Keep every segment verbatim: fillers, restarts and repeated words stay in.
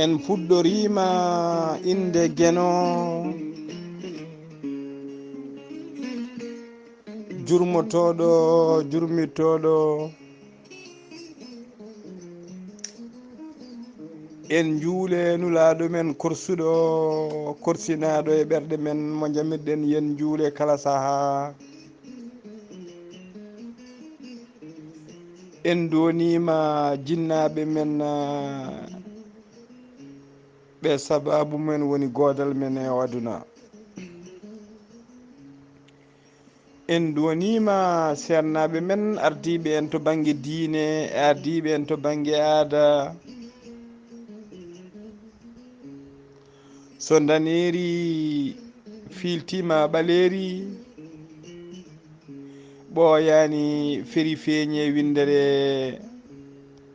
En puɗɗoriima innde Geno, jurmotooɗo, jurmitooɗo. En njuule Nulaaɗo men korsuɗo, korsinaaɗo e ɓerɗe men, mo njamirɗen, yen njuule kala sahaa. En ndoniima jinnaaɓe men, ɓe sabaabu men woni goodal men e o aduna. En ndoniima seernaaɓe men, ardiiɓe en to bannge diine e ardiiɓe en to bannge aada. So ndaneeri fiiltiima ɓaleeri, ɓooyaani feri feeñe winndere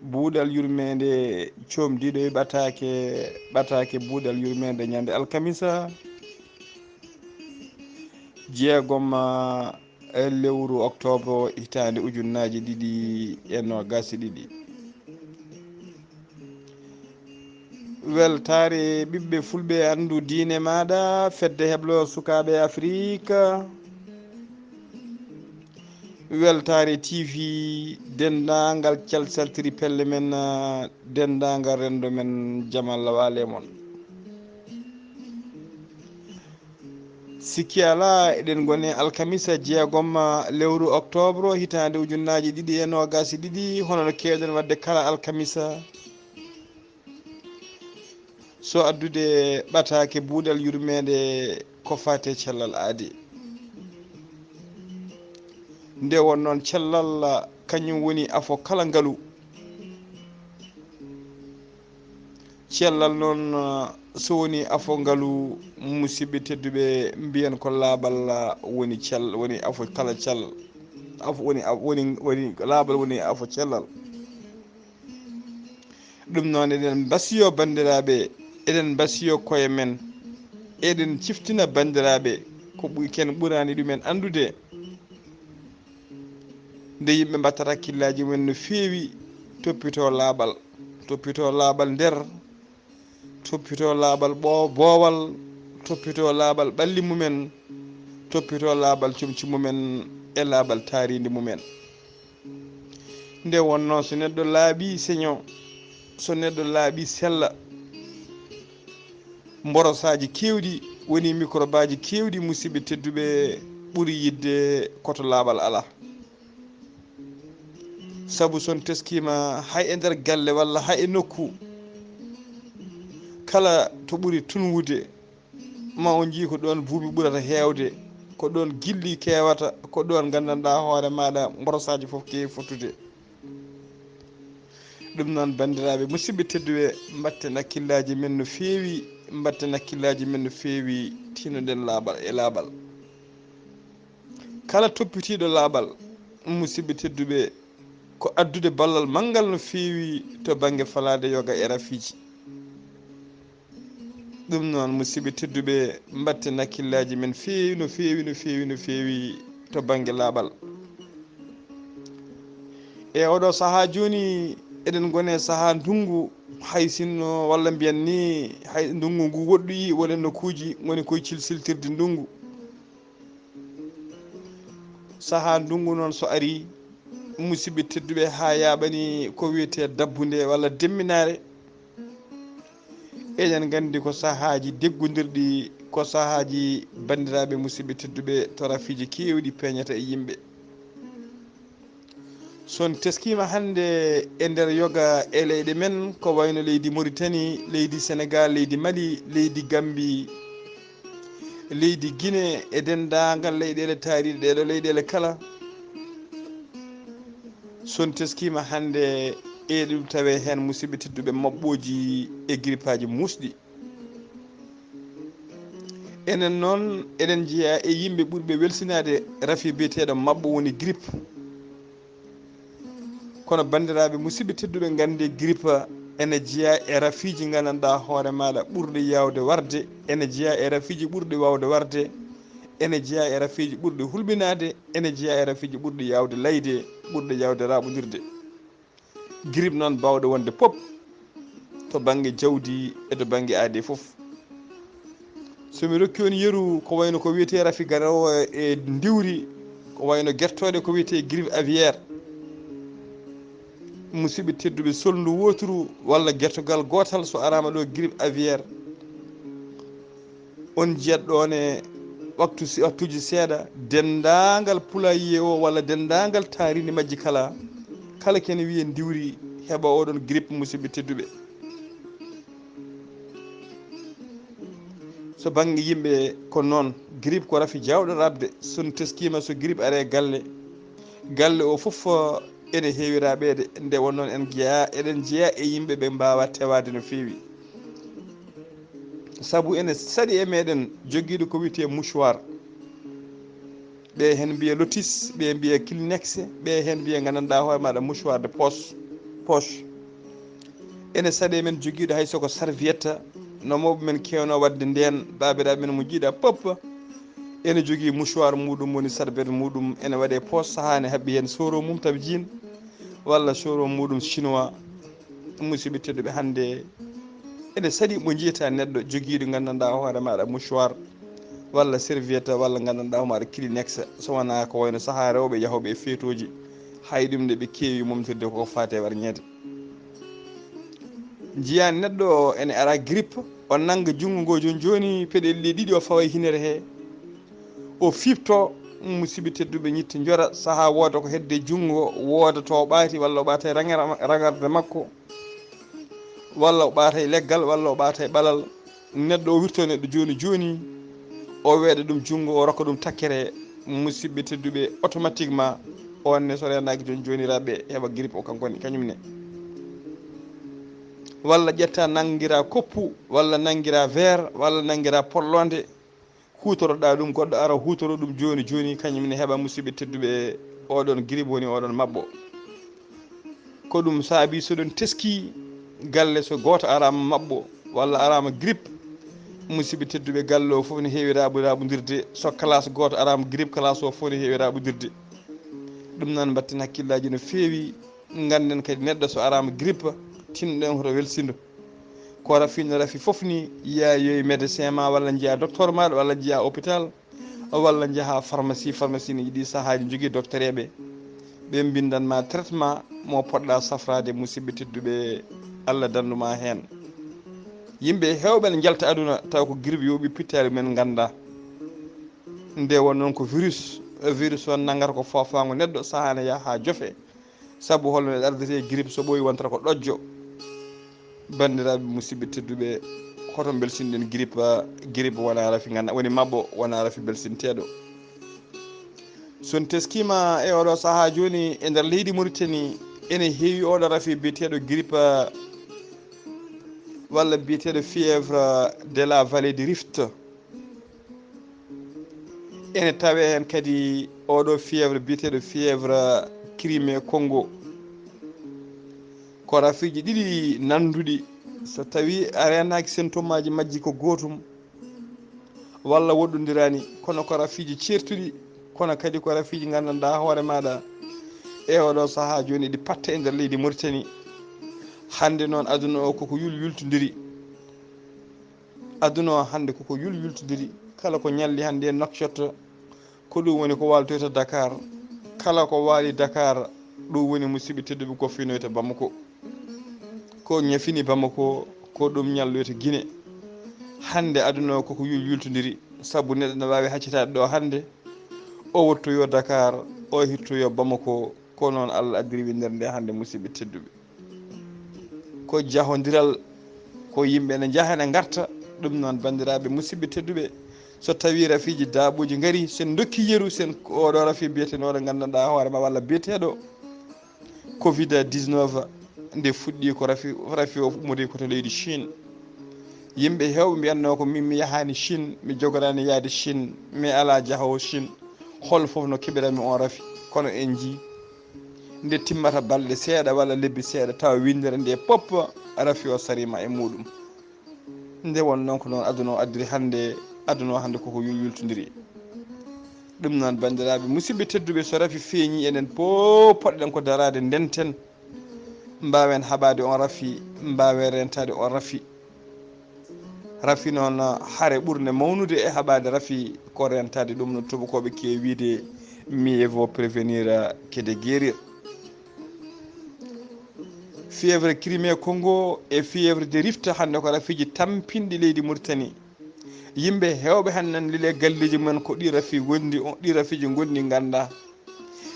buuɗal yurmeende coomdiiɗo e ɓataake, ɓataake buuɗal yurmeende ñande alkamisa, jeegom e lewru oktoobre hitaande ujunnaaji ɗiɗi e noogaas e ɗiɗi. Weltaare ɓiɓɓe fulɓe, anndu diine maaɗa, fedde heblo sukaaɓe Afrik. Weltaare T V, denndaangal calsaltiri pelle men, denndaangal renndo men, jam Allah waale mon. Sikki alaa, eɗen ngoni alkamisa jeegom lewru oktoobre hitaande ujunnaaji ɗiɗi e noogaas e ɗiɗi, hono no keewɗen waɗde kala alkamisa. So addude ɓataake buuɗal yurmeende ko faati e cellal aadi. Nde won noon cellal kañum woni afo kala ngalu. Cellal noon, so woni afo ngalu, musidɓe tedduɓe, mbiyen ko laaɓal woni cell-, woni afo kala cell-, afo woni, woni, woni, laaɓal woni afo cellal. Ɗum noon, eɗen mbasiyo banndiraaɓe, eɗen mbasiyo koye men, eɗen ciftina banndiraaɓe ko ɓuri, ken ɓuraani ɗumen anndude. Nde yimɓe mbattata hakkillaaji mumen no feewi, toppitoo laaɓal, toppitoo laaɓal nder, toppitoo laaɓal ɓo-, boowal, toppitoo laaɓal ɓalli mumen, toppitoo laaɓal comci mumen e laaɓal taariindi mumen. Nde wonnoo so neɗɗo laaɓii seño, so neɗɗo laaɓii sella, mborosaaji keewɗi, woni mikrobaaji keewɗi, musidɓe tedduɓe, ɓuri yiɗde ko to laaɓal alaa. Sabu so on teskiima hay e nder galle walla hay e nokku, kala to ɓuri tunwude, ma on njii ko ɗoon buubi ɓurata heewde, ko ɗoon gilli keewata, ko ɗoon nganndanɗaa hoore maaɗa mborosaaji fof keewi fottude. Ɗum noon, banndiraaɓe musidɓe tedduɓe, mbatten hakkillaaji men no feewi, mbatten hakkillaaji men no feewi, tinoɗen laaɓal e laaɓal. Kala toppitiiɗo laaɓal, musidɓe tedduɓe, ko addude ballal manngal no feewi to bannge falaade yoga e rafiiji. Ɗum noon, musidɓe tedduɓe, mbatten hakkillaaji men feewi, no feewi, no feewi, no feewi to bannge laaɓal. E oɗo sahaa jooni, eɗen ngoni e sahaa ndunngu, hay sinno, walla mbiyen ni, hay ndunngu ngu woɗɗoyi, woni nokkuuji ngoni koye cilsiltirde ndunngu. Sahaa ndunngu noon so arii, musidɓe tedduɓe, haa yaaɓani ko wiyetee dabbunde walla demminaare, eɗen nganndi ko sahaaji deggondirɗi, ko sahaaji, banndiraaɓe musidɓe tedduɓe, to rafiiji keewɗi peeñata e yimɓe. So on teskiima hannde e nder yoga e leyɗe men, ko wayno leydi Moritani, leydi Senegaal, leydi Mali, leydi Gammbi, leydi Gine e denndaangal leyɗeele taariiɗe ɗeeɗo leyɗeele kala, so on teskiima hannde, eɗum tawee heen, musidɓe tedduɓe, maɓɓooji e giripaaji muusɗi. Enen noon, eɗen njeyaa e yimɓe ɓurɓe welsinaade rafi biyeteeɗo maɓɓo woni grippe. Kono, banndiraaɓe musidɓe tedduɓe, nganndee grippe ene jeyaa e rafiiji nganndanɗaa hoore maaɗa ɓurɗi yaawde warde, ene jeyaa e rafiiji ɓurɗi waawde warde, ene jeyaa e rafiiji ɓurɗi hulɓinaade, ene jeyaa e rafiiji ɓurɗi yaawde layde, ɓurɗi yaawde raaɓondirde. Grippe noon, baawɗo wonde pop, to bannge jawdi e to bannge aade fof. So mi rokki on yeru, ko wayno ko wiyetee rafi garowo e ndiwri, ko wayno gertooɗe ko wiyetee grippe aviaire. Musidɓe tedduɓe, solndu wooturu walla gertogal gootal so araama ɗo grippe aviaire, on njiyat ɗoon e waktu si-, waktuuji seeɗa, denndaangal poulailler o walla denndaangal taarindi majji kala, kala kene wiyee ndiwri heɓa oɗon grippe, musidɓe tedduɓe. So bannge yimɓe ko noon, grippe ko rafi jaawɗo raɓde. So on teskiima, so grippe aree galle, galle o fof ene heewi raɓeede. Nde won noon en jeyaa, eɗen jeyaa e yimɓe ɓe mbaawaa tewaade no feewi. Sabu ene saɗi e meɗen jogiiɗo ko wiyetee mouchoir. Ɓe heen mbiya lotis, ɓe mbiya Kleenex, ɓe heen mbiya nganndanɗaa hoore maaɗa mouchoir de poche, poche. Ene saɗi e men jogiiɗo hay so ko serviette, no mawɓe men keewno waɗde ndeen, baabiraaɓe men mo njiiɗa pop ene jogii mouchoir muɗum, woni serviette muɗum, ene waɗe poche, sahaa ne haɓɓi heen soro mum tabjin, walla soro muɗum chinois. Musidɓe tedduɓe, hannde ene saɗi mo njiyata neɗɗo jogiiɗo nganndanɗaa hoore maaɗa mouchoir, walla serviette, walla nganndanɗaa hoore maaɗa Kleenex, so wonaa ko wayno sahaa rewɓe yahooɓe e feetooji, hay ɗum nde ɓe keewi momtirde ko faati e warñeede. Njiyaa neɗɗo o ene ara grippe, o nannga junngo ngo jooni jooni, peɗeeli ɗe ɗiɗi o fawa e hinere he, o fiɓto, musidɓe tedduɓe, ñitte njora, sahaa wooda ko hedde junngo, wooda to o ɓaati, walla o ɓaata e raŋar-, raŋarde makko, walla o ɓaata e leggal, walla o ɓaata e ɓalal. Neɗɗo o wirto neɗɗo jooni jooni, o weeɗa ɗum junngo, o rokka ɗum takkere, musidɓe tedduɓe, automatiquement, on ne so reenaaki jooni jooni, raɓɓe heɓa grippe o kankone, kañum ne. Walla ƴetta nanngira koppu, walla nanngira verre, walla nanngira polloonde, huutoroɗaa ɗum, goɗɗo ara huutoro ɗum jooni jooni, kañum ne heɓa, musidɓe tedduɓe, oɗon grippe woni oɗon maɓɓo. Ko ɗum saabi so ɗon teski galle, so gooto araama maɓɓo walla araama grippe, musidɓe tedduɓe, galle o fof ne heewi raɓu-, raɓudirde. So classe gooto araama grippe, classe o fof ne heewi raɓudirde. Ɗum noon mbatten hakkillaaji no feewi, ngannden kadi neɗɗo so araama grippe, tinnoɗen hoto welsindo. Ko rafi no rafi fof ni, yiya yoyi médecin ma, walla njiya docteur ma, walla njiya hôpital, walla njaha pharmacie, pharmacie ne yiɗi sahaaji jogii doctereeɓe. Ɓe mbindan ma traitement mo poɗɗa safraade, musidɓe tedduɓe, Allah dandu ma heen. Yimɓe heewɓe ne njalta aduna taw ko grippe yooɓi pittaali men ngannda. Nde won noon ko virus, virus on nanngata ko foofaango neɗɗo, sahaa ne yaha haa jofe. Sabu holno ardetee grippe, so ɓooyi wontata ko ɗojjo. Banndiraaɓe musidɓe tedduɓe, hoto mbelsinɗen grippe, grippe wona rafi ngannda, woni maɓɓo wona rafi belsinteeɗo. So en teskiima e oɗo sahaa jooni e nder leydi Mauritanie, ene heewi oɗo rafi biyeteeɗo grippe walla biyeteeɗo fièvre de la vallée du Rift. Ene tawee heen kadi oɗo fièvre biyeteeɗo fièvre Crimée Congo. Ko rafiiji ɗiɗi nannduɗi, so tawii a reenaaki sentomaaji majji ko gootum, walla woɗɗondiraani, kono ko rafiiji ceertuɗi, kono kadi ko rafiiji nganndanɗaa hoore maaɗa. E oɗo sahaa jooni ɗi patta e nder leydi Mauritanie. Hannde noon aduna o koko yul-, yultondiri. Aduna o hannde koko yul-, yultondiri. Kala ko ñalli hannde e Nouakchott, ko ɗum woni ko waaltoyta Dakar. Kala ko waali Dakar, ɗum woni, musidɓe tedduɓe, ko finoyta Bamako. Ko ñafini Bamako, ko ɗum ñalloyta Guinée. Hannde aduna o koko yul-, yultondiri, sabu neɗɗo ne waawi haccitaade ɗo hannde, o wottoyo Dakar, o hittoyo Bamako. Ko noon Allah addiri winndere nde hannde, musidɓe tedduɓe. Ko jahondiral, ko yimɓe ne njaha ne ngarta. Ɗum noon, banndiraaɓe musidɓe tedduɓe, so tawii rafiiji daaɓuuji ngarii, sen ndokki yeru, sen oɗo rafi biyeteeɗo, nganndanɗaa hoore ma, walla biyeteeɗo covid dix-neuf, nde fuɗɗii ko rafi, rafi o ummori ko to leydi Chine. Yimɓe heewɓe mbiyatnoo ko min mi yahaani Chine, mi jogoraani yahde Chine, mi alaa jahoowo Chine. Hol fof no keɓiranmi on rafi, kono en njii nde timmata balɗe seeɗa walla lebbi seeɗa, tawa winndere nde pop rafi o sariima e muɗum. Nde won noon ko noon aduna o addiri hannde, aduna o hannde koko yul-, yultondiri. Ɗum noon, banndiraaɓe musidɓe tedduɓe, so rafi feeñi, enen pop poɗɗen ko daraade, ndenten. mbaawen haɓaade on rafi, mbaawen rentaade on rafi. Rafi noon, hare ɓurnde mawnude e haɓaade rafi ko rentaade ɗum no tubakooɓe keewi wiyde, mieux vaut prévenir que de guérir. Fièvre Crimée Congo e fièvre de Rift hannde ko rafiiji tampinɗi leydi Mauritanie. Yimɓe heewɓe hannde nan lile galleeji mumen ko ɗi rafi ngondi, ɗi rafiiji ngondi ngannda.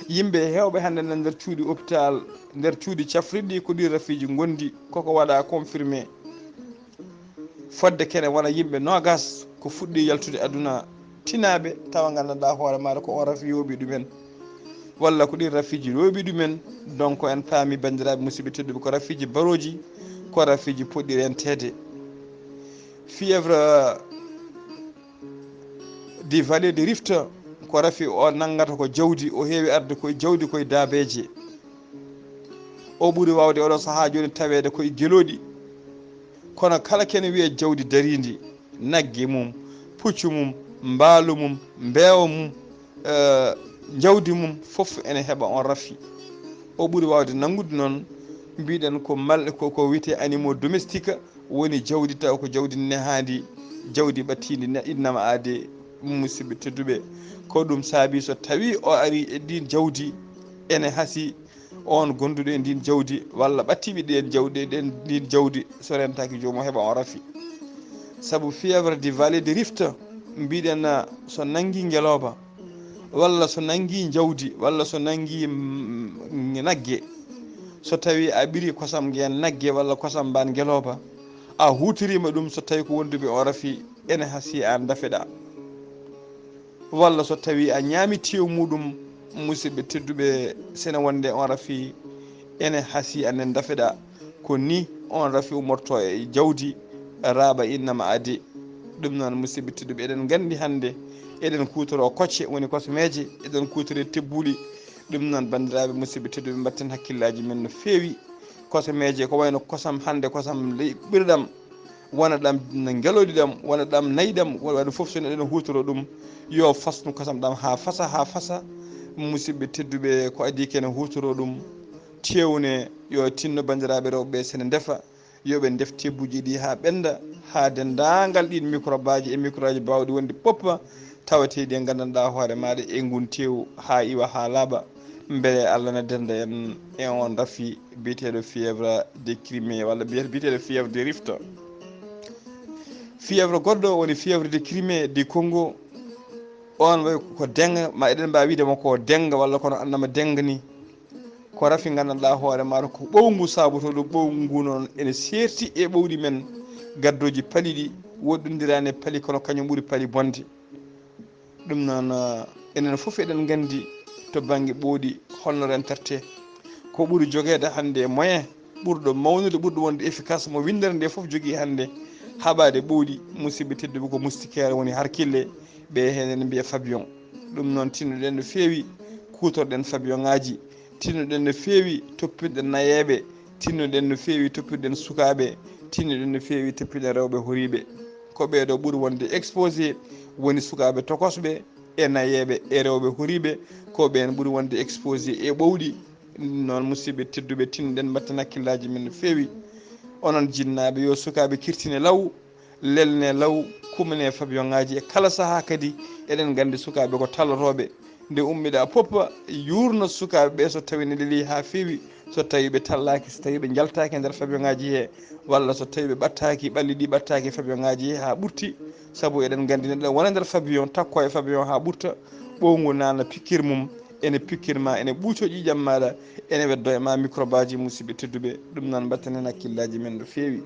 Yimɓe heewɓe hannde nan nder cuuɗi hôpital, nder cuuɗi cafrirɗi ko ɗi rafiiji ngondi, koko waɗa confirmé. Fodde kene wona yimɓe noogas ko fuɗɗi yaltude aduna tinaaɓe, tawa nganndanɗaa hoore maaɗa ko on rafi yooɓi ɗumen, walla ko ɗin rafiiji yooɓi ɗumen. Donc en paami, banndiraaɓe musidɓe tedduɓe, ko rafiiji barooji, ko rafiiji poɗɗi renteede. Fièvre de Vallée de Rift ko rafi o nanngata ko jawdi, o heewi arde koye jawdi, koye daabeeje. O ɓuri waawde oɗo sahaa jooni taweede koye gelooɗi. Kono kala kene wiye jawdi dariindi, nagge mum, puccu mum, mbaalu mum, mbeewa mum, eh, jawdi mum, fof ene heɓa on rafi. O ɓuri waawde nanngude noon, mbiɗen ko mal-, ko, ko wiyetee animaux domestiques, woni jawdi taw ko jawdi nehaandi, jawdi ɓattiindi ne-, innama aade, musidɓe tedduɓe. Ko ɗum saabi so tawi o ari e ndin jawdi, ene hasi on gonduɗo e ndin jawdi walla ɓattiiɓe ɗen jawdi, ɗen, ndin jawdi, so rentaaki joomum heɓa on rafi. Sabu fièvre de Vallée de Rift, mbiɗen, so nanngi ngelooba, walla so nanngi jawdi, walla so nanngi, mm, nagge, so tawi a ɓiri kosam ngeen nagge walla kosam mbaan ngelooba, a huutoriima ɗum, so tawi ko wonduɓe on rafi, ene hasi aan dafeɗaa. Walla so tawi a ñaami teewu muɗum, musidɓe tedduɓe, sene wonde on rafi, ene hasi aan dafeɗaa. Ko ni on rafi ummorto e jawdi, raaɓa innama aade. Ɗum noon, musidɓe tedduɓe, eɗen nganndi hannde eɗen kuutoroo kocce, woni kosomeeje, eɗen kuutoree tebbuuli. Ɗum noon, banndiraaɓe musidɓe tedduɓe, mbatten hakkillaaji men no feewi. Kosomeeje ko wayno kosam hannde, kosam ley-, ɓirɗam, wona ɗam ngelooɗi ɗam, wona ɗam nayi ɗam, wona ɗum fof so eɗen huutoroo ɗum, yo fasnu kosam ɗam haa fasa, haa fasa. Musidɓe tedduɓe, ko adii kene huutoroo ɗum, teewu ne, yo tinno banndiraaɓe rewɓe ɓe sene ndefa, yo ɓe ndef tebbuuji ɗi haa ɓennda, haa denndaangal ɗiin mikrobaaji e mikrobaaji baawɗi wonde poppa, tawateeɗi e nganndanɗaa hoore maaɗa e ngun teewu haa iwa haa laaɓa. Mbele Allah na dennda en e on rafi biyeteeɗo fièvre de Crimée walla biye-, biyeteeɗo fièvre de Rift. Fièvre goɗɗo woni fièvre de Crimée du Congo. On wayi ko dengue, ma eɗen mbaawi wiide mo ko dengue walla kono annama dengue ni. Ko rafi nganndanɗaa hoore maaɗa ko ɓowngu saabotoo ɗum. Ɓowngu ngu noon ene seerti e ɓowɗi men gaddooji pali ɗi, woɗɗondirani e pali kono kañum ɓuri pali bonde. Ɗum noon, eh, enen fof eɗen nganndi to bannge ɓowɗi holno rentertee. Ko ɓuri jogeede hannde e moyen ɓurɗo mawnude, ɓurɗo wonde efficace mo winndere nde fof jogii hannde, haɓaade ɓowɗi, musidɓe tedduɓe, ko moustiquaire woni harkille, ɓe heen ene mbiya fabion. Ɗum noon, tinnoɗen no feewi kuutorɗen fabion ŋaaji, tinnoɗen no feewi toppirɗen nayeeɓe, tinnoɗen no feewi toppirɗen sukaaɓe, tinnoɗen no feewi toppirɗen rewɓe horiiɓe. Ko ɓeeɗo ɓuri wonde exposé, woni sukaaɓe tokosɓe e nayeeɓe e rewɓe horiiɓe, ko ɓeen ɓuri wonde exposé e ɓowɗi. Noon, musidɓe tedduɓe, tinnoɗen mbatten hakkillaaji men no feewi. Onon jinnaaɓe, yo sukaaɓe kirtine law, lelne law, kumne fabion ŋaaji e kala sahaa. Kadi eɗen nganndi sukaaɓe ko tallotooɓe. Nde ummiɗaa poppa, yuurno sukaaɓe ɓe so tawi ne lelii haa feewi, so tawi ɓe tallaaki, so tawi ɓe njaltaaki e nder fabion ŋaaji he, walla so tawi ɓe ɓattaaki, ɓalli ɗi ɓattaaki e fabion ŋaaji he haa ɓurti. Sabu eɗen nganndi neɗɗo wona nder fabion, takko e fabion haa ɓurta, ɓowngu naana pikkir mum, ene pikkir ma, ene ɓuuco ƴiiƴam maaɗa, ene weddo e ma mikrobaaji, musidɓe tedduɓe. Ɗum noon, mbatten heen hakkillaaji men no feewi.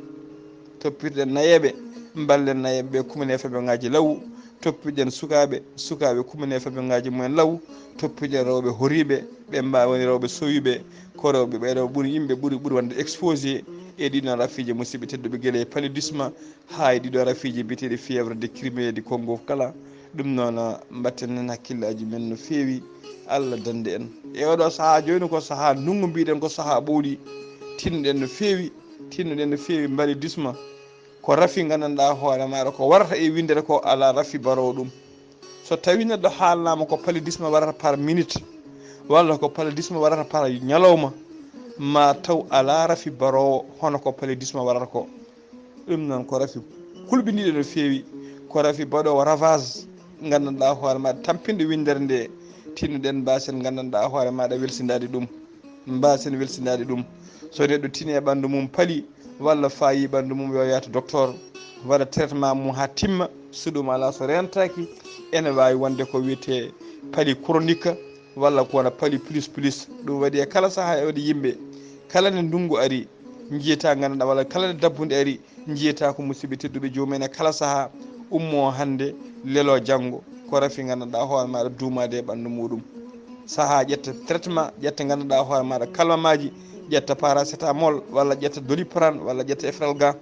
Toppirɗen nayeeɓe, mballen nayeeɓe ɓe kumne fabion ŋaaji law, toppirɗen sukaaɓe, sukaaɓe kumne fabion ŋaaji mumen law, toppirɗen rewɓe horiiɓe, ɓe mbaawa woni rewɓe sowiiɓe, ko rewɓe ɓeeɗo ɓuri yimɓe ɓuri, ɓuri wonde exposé e ɗiɗon rafiiji, musidɓe tedduɓe, gila e paludisme haa e ɗiɗo rafiiji biyeteeɗi fièvre de Crimée du Congo kala. Ɗum noon, mbatten heen hakkillaaji men no feewi, Allah dande en. E oɗo sahaa jooni ko sahaa ndunngu, mbiɗen ko sahaa ɓowɗi, tinnoɗen no feewi, tinnoɗen no feewi paludisme. Ko rafi nganndanɗaa hoore maaɗa ko warata e winndere ko alaa rafi baroowo ɗum. So tawi neɗɗo haalnaama ko paludisme warata par minute, walla ko paludisme warata par ñalawma, ma taw alaa rafi baroowo hono ko paludisme warata ko. Ɗum noon ko rafi kulɓiniiɗo no feewi, ko rafi baɗoowo ravage, nganndanɗaa hoore maaɗa tampinde winndere nde, tinnoɗen mbaasen nganndanɗaa hoore maaɗa welsindaade ɗum, mbaasen welsindaade ɗum. So neɗɗo tini e ɓanndu mum pali, walla faayi ɓanndu mum, yo yahtu docteur, waɗa traitement mum haa timma. So ɗum alaa, so reentaaki, ene waawi wonde ko wiyetee pali chronique, walla ko wona pali plus plus. Ɗum waɗi e kala sahaa e waɗi yimɓe, kala nde ndunngu ari, njiyata nganndanɗaa, walla kala nde dabbude ari, njiyata ko musidɓe tedduɓe joomum en e kala sahaa, ummoo hannde, leloo janngo, ko rafi nganndanɗaa hoore maaɗa duumaade e ɓanndu muɗum. Sahaa ƴetta traitement, ƴetta nganndanɗaa hoore maaɗa calmant maaji, ƴetta paracétamol, walla ƴetta doliprane, walla ƴetta efralgan,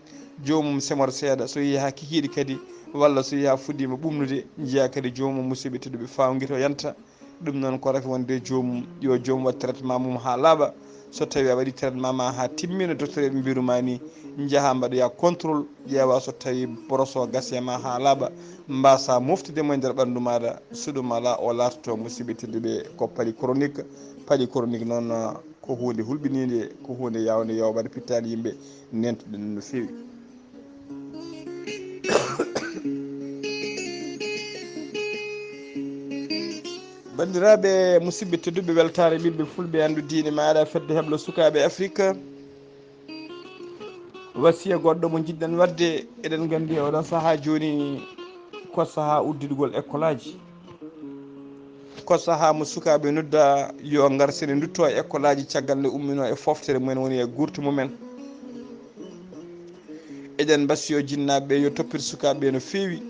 joomum semor seeɗa, so yehi haa kikiiɗe kadi, walla so yehi haa fuɗɗiima ɓuuɓnude, njiya kadi joomum musidɓe tedduɓe faawnguito yanta. Ɗum noon ko rafi wonde joomum, yo joomum waɗ traitement mum haa laaɓa. So tawii a waɗi traitement ma haa timmina, docteur eɓe mbiru ma ni, njaha mbaɗoya contrôle, ƴeewa so tawii boros o gasi e ma haa laaɓa, mbasa moftude mo e nder ɓanndu maaɗa. So ɗum alaa, o laatoto musidɓe tedduɓe ko pali chronique. Pali chronique noon ko huunde hulɓiniinde, ko huunde yaawnde yooɓaade pittaali yimɓe, neentuɗen no feewi. Banndiraaɓe, musidɓe tedduɓe, weltaare ɓiɓɓe fulɓe, anndu diine maaɗa, fedde heblo sukaaɓe Afirka. Wasiya goɗɗo mo njiɗɗen waɗde, eɗen nganndi oɗo sahaa jooni ko sahaa udditgol ekkolaaji. Ko sahaa mo sukaaɓe nodda yo ngar sene ndutto e ekkolaaji caggal nde umminoo e fooftere mumen woni e gurti mumen. Eɗen mbasiyo jinnaaɓe ɓe yo toppir sukaaɓe ɓe no feewi.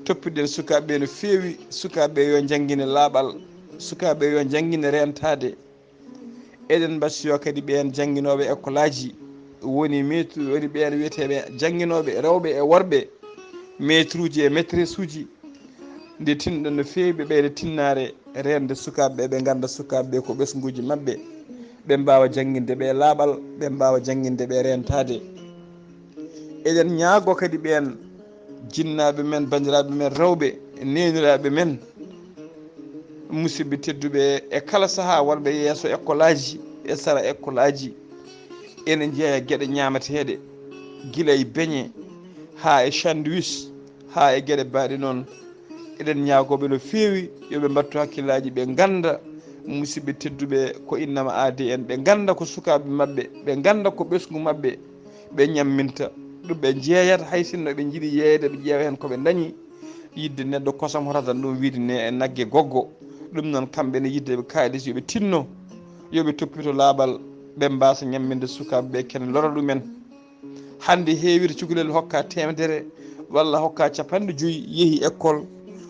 Toppirɗen sukaaɓe ɓe no feewi. Sukaaɓe ɓe yo njanngine laaɓal. Sukaaɓe ɓe yo njanngine reentaade. Eɗen mbasiyo kadi ɓeen jannginooɓe ekkolaaji, woni maître, woni ɓeen wiyeteeɓe jannginooɓe rewɓe e worɓe, maîtruuji e maîtressuuji. Nde tinɗon no feewi, ɓe ɓeyda tinnaare reende sukaaɓe ɓe, ɓe ngannda sukaaɓe ɓe ko ɓesnguuji maɓɓe, ɓe mbaawa jannginde ɓe laaɓal, ɓe mbaawa jannginde ɓe reentaade. Eɗen ñaago kadi ɓeen jinnaaɓe men, banndiraaɓe men rewɓe, neeniraaɓe men, musidɓe tedduɓe, e kala sahaa wonɓe yeeso ekkolaaji e sara ekkolaaji, ene njeeya geɗe ñaamateeɗe, gila e beñe haa e sandwich, haa e geɗe baaɗe noon. Eɗen ñaagoo ɓe no feewi yo ɓe mbattu hakkillaaji, ɓe ngannda, musidɓe tedduɓe, ko innama A D N, ɓe ngannda ko sukaaɓe maɓɓe, ɓe ngannda ko ɓesngu maɓɓe, ɓe ñamminta ɗum, ɓe njeeyat, hay sinno ɓe njiɗi yeeyde, ɓe ƴeewa heen ko ɓe ndañi. Yiɗde neɗɗo kosam hotata ɗum wiyde ne e nagge goggo. Ɗum noon, kamɓe ne yiɗde ɓe kaalis, yo ɓe tinno, yo ɓe toppito laaɓal, ɓe mbaasa ñamminde sukaaɓe ɓe, kene lora ɗumen. Hannde heewii cukalel hokka teemedere walla hokka capanɗe joyi, yehi école,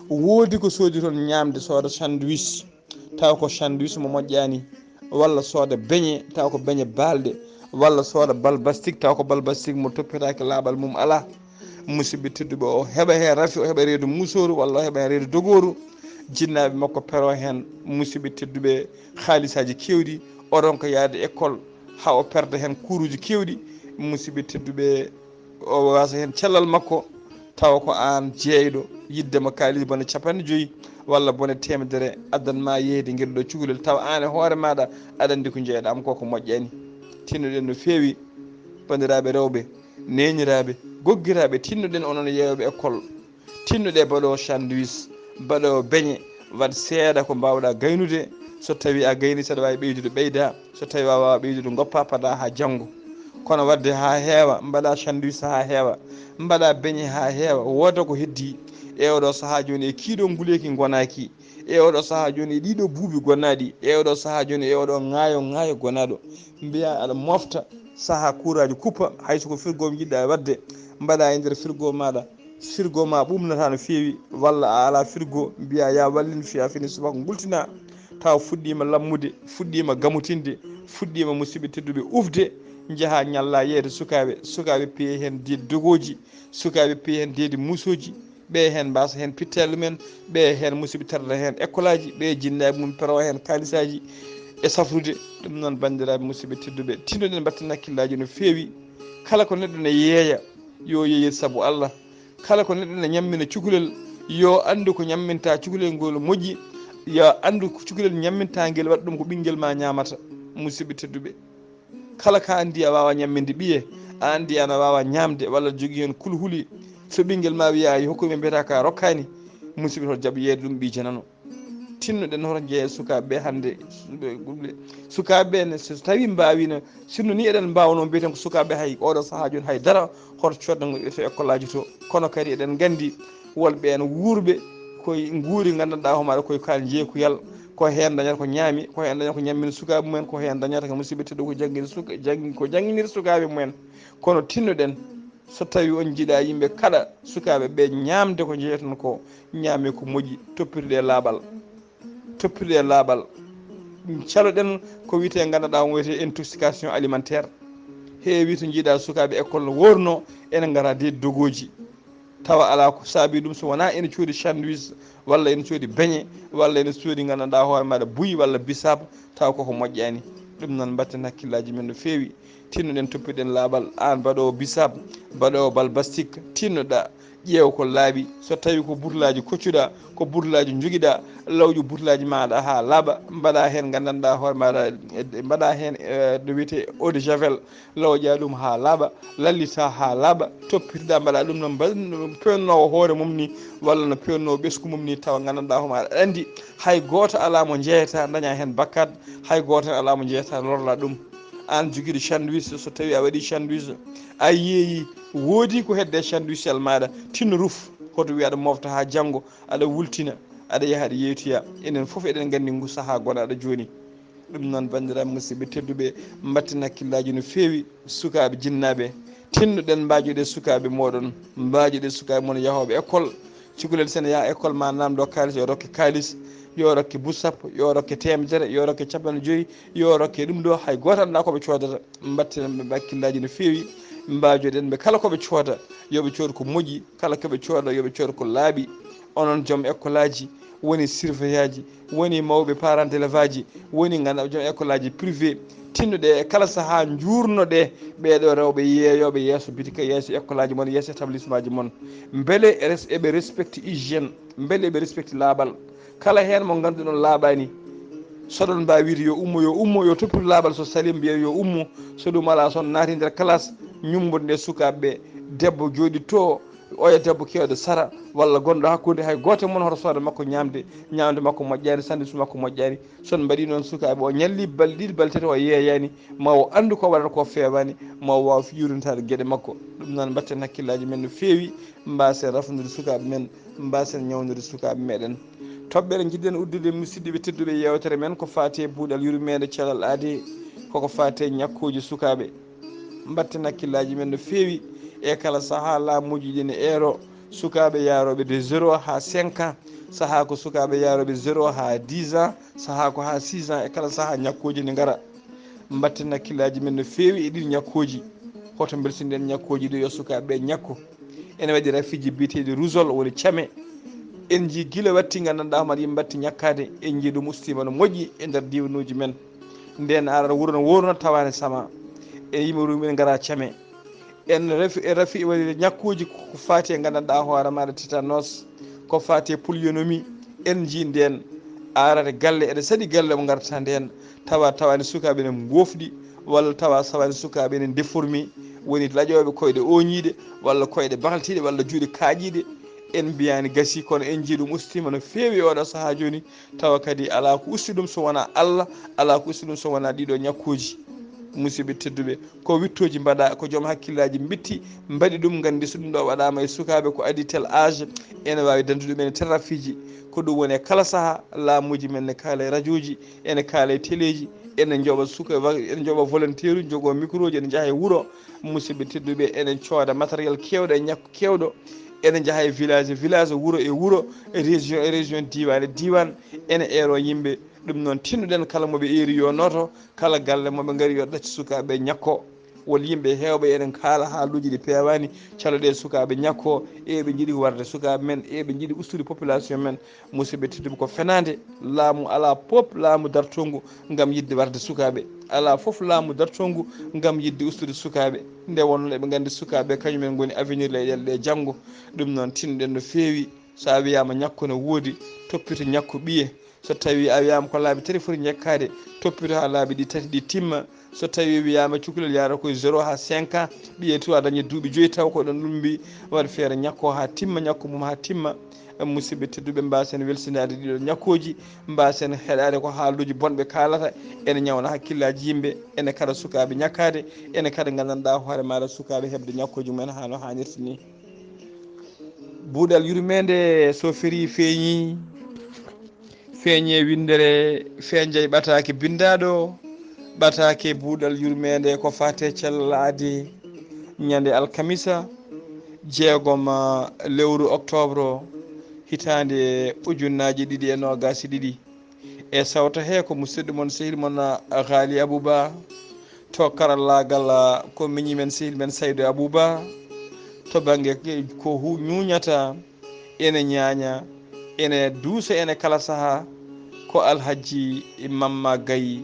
woodi ko soodi toon ñaamde, sooda sandwich, taw ko sandwich mo moƴƴaani, walla sooda beñe, taw ko beñe baalɗe, walla sooda balbastik, taw ko balbastik mo toppitaaki laaɓal mum alaa. Musidɓe tedduɓe, o heɓa heen rafi, o heɓa reedu musooru, walla o heɓa heen reedu dogooru. Jinnaaɓe makko pero heen, musidɓe tedduɓe, haalisaaji keewɗi, o ronka yahde école, haa o perda heen kuuruuji keewɗi. Musidɓe tedduɓe, o wasa heen cellal makko, tawa ko aan jeeyɗo, yiɗde ma kaalis bone capanɗe joyi walla bone teemedere, addan ma yeeyde ngel ɗo cukalel, tawa aan e hoore maaɗa aɗa anndi ko njeeyɗa am ko, ko moƴƴaani. Tinnoɗen no feewi, banndiraaɓe rewɓe, neeniraaɓe, goggiraaɓe, tinnoɗen onon yeeyooɓe école, tinnoɗe baɗoowo sandwich, baɗoowo beñe, waɗ seeɗa ko mbaawɗa gaynude. So tawii a gayni, saɗa waawi ɓeydude, ɓeyda. So tawii a waawaa ɓeydude, ngoppa, pada haa janngo. Kono waɗde haa heewa, mbaɗa sandwich haa heewa, mbaɗa beñe haa heewa, wooda ko heddii. E oɗo sahaa jooni, e kiiɗo nguleeki ngonaaki, e oɗo sahaa jooni, e ɗiɗo buubi gonaaɗi, e oɗo sahaa jooni, e oɗo ŋaayo, ŋaayo gonaaɗo, mbiya aɗa mofta, sahaa kuuraaji kuppa, hay so ko firgo njiɗɗa waɗde, mbaɗa e nder firgo maaɗa. Firgo ma ɓuuɓnata no feewi, walla a alaa firgo, mbiya ya wallin, fiya fini subaka ngultina, tawa fuɗɗiima lammude, fuɗɗiima gamutinde, fuɗɗiima, musidɓe tedduɓe, ufde, njaha ñalla yeeyde sukaaɓe, sukaaɓe piye heen deedi dogooji, sukaaɓe piye heen deedi muusooji, ɓe heen mbaasa heen pittaali men, ɓe heen musidɓe tarda heen ekkolaaji, ɓe jinnaaɓe mum pero heen kaalisaaji e safrude. Ɗum noon, banndiraaɓe musidɓe tedduɓe, tinnoɗen mbatten hakkillaaji no feewi. Kala ko neɗɗo ne yeeya, yo yeeyir sabu Allah. Kala ko neɗɗo ne ñammina cukalel, yo anndu ko ñamminta cukalel ngol moƴƴi, yo anndu ko cukalel ñamminta ngel, waɗa ɗum ko ɓinngel ma ñaamata. Musidɓe tedduɓe, kala ka anndi a waawa ñamminde ɓiye, a anndi ana waawa ñaamde walla jogii heen kulhuli, so ɓinngel ma wiya a yi hokku mi mbiyata ka rokkaani, musidɓe, hoto jaɓ yeeyde ɗum ɓiy janano. Tinnoɗen hoto jeeya sukaaɓe ɓe hannde. Sukaaɓe ɓe ne, so tawi mbaawino, sinno ni eɗen mbaawno mbiyeten ko sukaaɓe hay oɗo sahaa jooni hay dara, hoto coodde ngo to école aji to. Kono kadi eɗen nganndi wolɓe en wuurɓe koye nguuri nganndanɗaa homaɗa koye kan jeekuyal, ko heen dañata ko ñaami, ko heen dañata ko ñammini sukaaɓe mumen, ko heen dañata ko musidɓe tedduɓe ko janngini suka-, janngi-, ko jannginiri sukaaɓe mumen. Kono tinnoɗen, so tawi on njiɗa yimɓe kaɗa sukaaɓe ɓe ñaamde ko njeeyton ko, ñaame ko moƴƴi, toppirɗe laaɓal. Toppirɗe laaɓal. Caloɗen ko wiyetee nganndanɗaa on wiyetee intoxication alimentaire. Heewi to njiɗa sukaaɓe école no worno, ene ngara de dogooji. Tawa alaa ko saabi ɗum so wonaa ene coodi sandwich, walla ene coodi beñe, walla ene coodi nganndanɗaa hoore maɗa buy walla bisaab, tawa koko moƴƴaani. Ɗum noon mbatten hakkillaaji men no feewi. Tinnoɗen toppirɗen laaɓal, aan baɗoowo bisaab, baɗoowo balbastik, tinnoɗa ƴeew ko laaɓi. So tawi ko butulaaji koccuɗa, ko butulaaji njogiɗa, lawƴu butulaaji maɗa haa laaɓa, mbaɗa heen nganndanɗaa hoore maɗa, mbaɗa heen, eh, no wiyetee eau de javel, lawƴa ɗum haa laaɓa, lallita haa laaɓa, toppitoɗa mbaɗa ɗum no mba-, no peewnoowo hoore mum ni, walla no peewnoowo ɓesngu mum ni, tawa nganndanɗaa homo aɗa anndi hay gooto alaa mo njeeyata daña heen bakkat, hay gooto heen alaa mo njeeyata lorla ɗum. Aan jogiiɗo sandwich, so tawi a waɗi sandwich, a yeeyi, woodi ko hedde sandwich al maɗa, tinno ruf, hoto wiya aɗa mofta haa janngo, aɗa wultina, aɗa yaha aɗa yeeytoya. Enen fof eɗen nganndi ngu sahaa gonaɗo jooni. Ɗum noon, banndiraaɓe musidɓe tedduɓe, mbatten hakkillaaji no feewi, sukaaɓe jinnaaɓe, tinnoɗen mbaajoɗe sukaaɓe mooɗon, mbaajoɗe sukaaɓe mon yahooɓe école. Cukalel so ene yaha école ma namdo kaalis, yo rokke kaalis, yo rokke busaab, yo rokke teemedere, yo rokke capanɗe joyi, yo rokke ɗum ɗo, hay gooto anndaa ko ɓe coodata. Mbatten ɓe hakkillaaji no feewi, mbaajoɗen ɓe kala ko ɓe cooda, yo ɓe cood ko moƴƴi, kala ko ɓe cooda, yo ɓe cood ko laaɓi. Onon joom école aji, woni surveillant aji, woni mawɓe parents d'élèves aji, woni nganndanɗaa joom école aji privé, tinnoɗe e kala sahaa njuurnoɗe ɓeeɗo rewɓe yeeyooɓe yeeso bitika, yeeso école aji mon, yeeso établissement aji mon. Mbele res-, eɓe respecte hygiène, mbele eɓe respecte laaɓal. Kala heen mo ngannduɗon laaɓaani, so ɗon mbaawi wiide yo ummo, yo ummo, yo toppito laaɓal, so salii mbiyen yo ummo, so ɗum alaa, so naati nder classe, ñummbude nde sukaaɓe ɓe, debbo jooɗi to, oya debbo keewɗo sara, walla gonɗo hakkunde, hay gooto e mon hoto sooda makko ñaamde, ñaamde makko moƴƴaani, sandwich makko moƴƴaani. So on mbaɗii noon, sukaaɓe o ñalli balɗe ɗiɗi, balɗe tati o yeeyaani, ma o anndu ko waɗata ko feewaani, ma o waaw yuurnitaade geɗe makko. Ɗum noon, mbatten hakkillaaji men no feewi, mbaasen rafnude sukaaɓe men, mbaasen ñawndude sukaaɓe meɗen. Toɓɓere njiɗɗen uddude, musidɓe tedduɓe, yeewtere men ko faati e buuɗal yurmeende cellal aadee, koko faati e ñakkuuji sukaaɓe. Mbatten hakkillaaji men no feewi e kala sahaa laamuuji ɗi ne eero sukaaɓe yaarooɓe de zéro haa cinq ans, sahaa ko sukaaɓe yaarooɓe zéro haa dix ans, sahaa ko haa six ans, e kala sahaa ñakkuuji ne ngara. Mbatten hakkillaaji men no feewi e ɗiin ñakkuuji. Hoto mbelsinɗen ñakkuuji ɗi yo sukaaɓe ɓe ñakku. Ene waɗi rafiiji biyeteeɗi rougeole, woni came. En njii gila watti nganndanɗaa homaɗa yimɓe mbatti ñakkaade, en njii ɗum ustiima no moƴƴi e nder diiwanuuji men. Ndeen arata wuro no worno tawaani sama. E yimɓe ruumi ene ngara came. En rafi, e rafi waɗi ñakkuuji ko faati e nganndanɗaa hoore maɗa tétanos, ko faati e pulmonomie, en njii ndeen. Arata galle, ene saɗi galle mo ngarata ndeen, tawa, tawaani sukaaɓe ene ngoofɗi, walla tawa, tawaani sukaaɓe ene déformé, woni laƴooɓe koyɗe ooñiiɗe, walla koyɗe bahltiiɗe, walla juuɗe kaaƴiiɗe. En mbiyaani gasii, kono en njii ɗum ustiima no feewi e oɗo sahaa jooni, tawa kadi alaa ko usti ɗum so wonaa Allah, alaa ko usti ɗum so wonaa ɗiɗo ñakkuuji. Musidɓe tedduɓe, ko wittooji mbaɗa, ko joom hakkillaaji mbitti, mbaɗi ɗum, nganndi so ɗum ɗo waɗaama e sukaaɓe ko adii tel âge, ene waawi dañde ɗum ene tel rafiiji. Ko ɗum woni e kala sahaa, laamuuji men ne kaala e rajooji, ene kaala e teleeji, ene njoɓa suka-, ene njoɓa volontaire uji, njogoo micro ji, ene njaha e wuro. Musidɓe tedduɓe, ene cooda matériel keewɗo e ñakku keewɗo, ene njaha e village e village, wuro e wuro, e région e région, diiwaan e diiwaan, ene eero yimɓe. Ɗum noon, tinnoɗen kala mo ɓe eeri yo nooto, kala galle mo ɓe ngari yo ɗaccu sukaaɓe ɓe ñakko. Won yimɓe heewɓe eɗen kaala haaluuji ɗi peewaani, caloɗen sukaaɓe ñakko, e ɓe njiɗi warde sukaaɓe men, e ɓe njiɗi ustude population men. Musidɓe tedduɓe, ko fenaande, laamu alaa fof laamu dartoongu ngam yiɗde warde sukaaɓe, alaa fof laamu dartoongu ngam yiɗde ustude sukaaɓe. Nde wonnoo eɓe nganndi sukaaɓe kañum en ngoni avenir leyɗeele ɗe janngo. Ɗum noon, tinnoɗen no feewi, so a wiyaama ñakko no woodi, toppito ñakko ɓiye, So tawi a wiyama ko laabi tati foti jekkade, toppito ha laabi ɗi tati ɗi timma. So tawi wiyama cukalel yaara koye zéro ha cinq ans, ɓiye to a dañi duuɓi joyi taw ko ɗon ɗum mbi waɗ feere ñakko ha timma, ñakko mum ha timma. Musidɓe tedduɓe, mbasen welsinade ɗiɗo ñakkoji, mbasen heɗade ko haaluji bonɓe kalata, ene ñawna hakkillaji yimɓe, ene kada sukaɓe ñakkade, ene kada gandanɗa hoore maɗa sukaɓe heɓde ñakkoji mumen ha no hannirta ni. Buuɗal yurmede so feri feeñi, feeñe windere, feeñay ɓataake bindaɗo, ɓataake buuɗal yurmede ko fate cellal aadi, ñande alkamisa, jeegom lewru octobre, hitande ujunnaji ɗiɗi e nogas e ɗiɗi. E sawto he ko musidɗo mon, sehil mon, Ghali Abouba, to karallagal ko miñi men, sehil men Saydou Abouba, to bangge ko hu-, ñuñata, ene ñaaña, ene duusa, ene kala saha, ko Alhaji Mamma Gaye,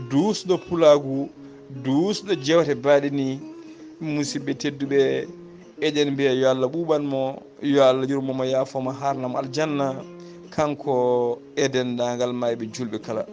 duusɗo pulaagu, duusɗo jewte baɗini. Musidɓe tedduɓe, eɗen mbiya yo Allah ɓuuɓan mo, yo Allah yurmo mo, yaafo mo, harna mo aljanna, kanko e denndaangal mayɓe julɓe kala.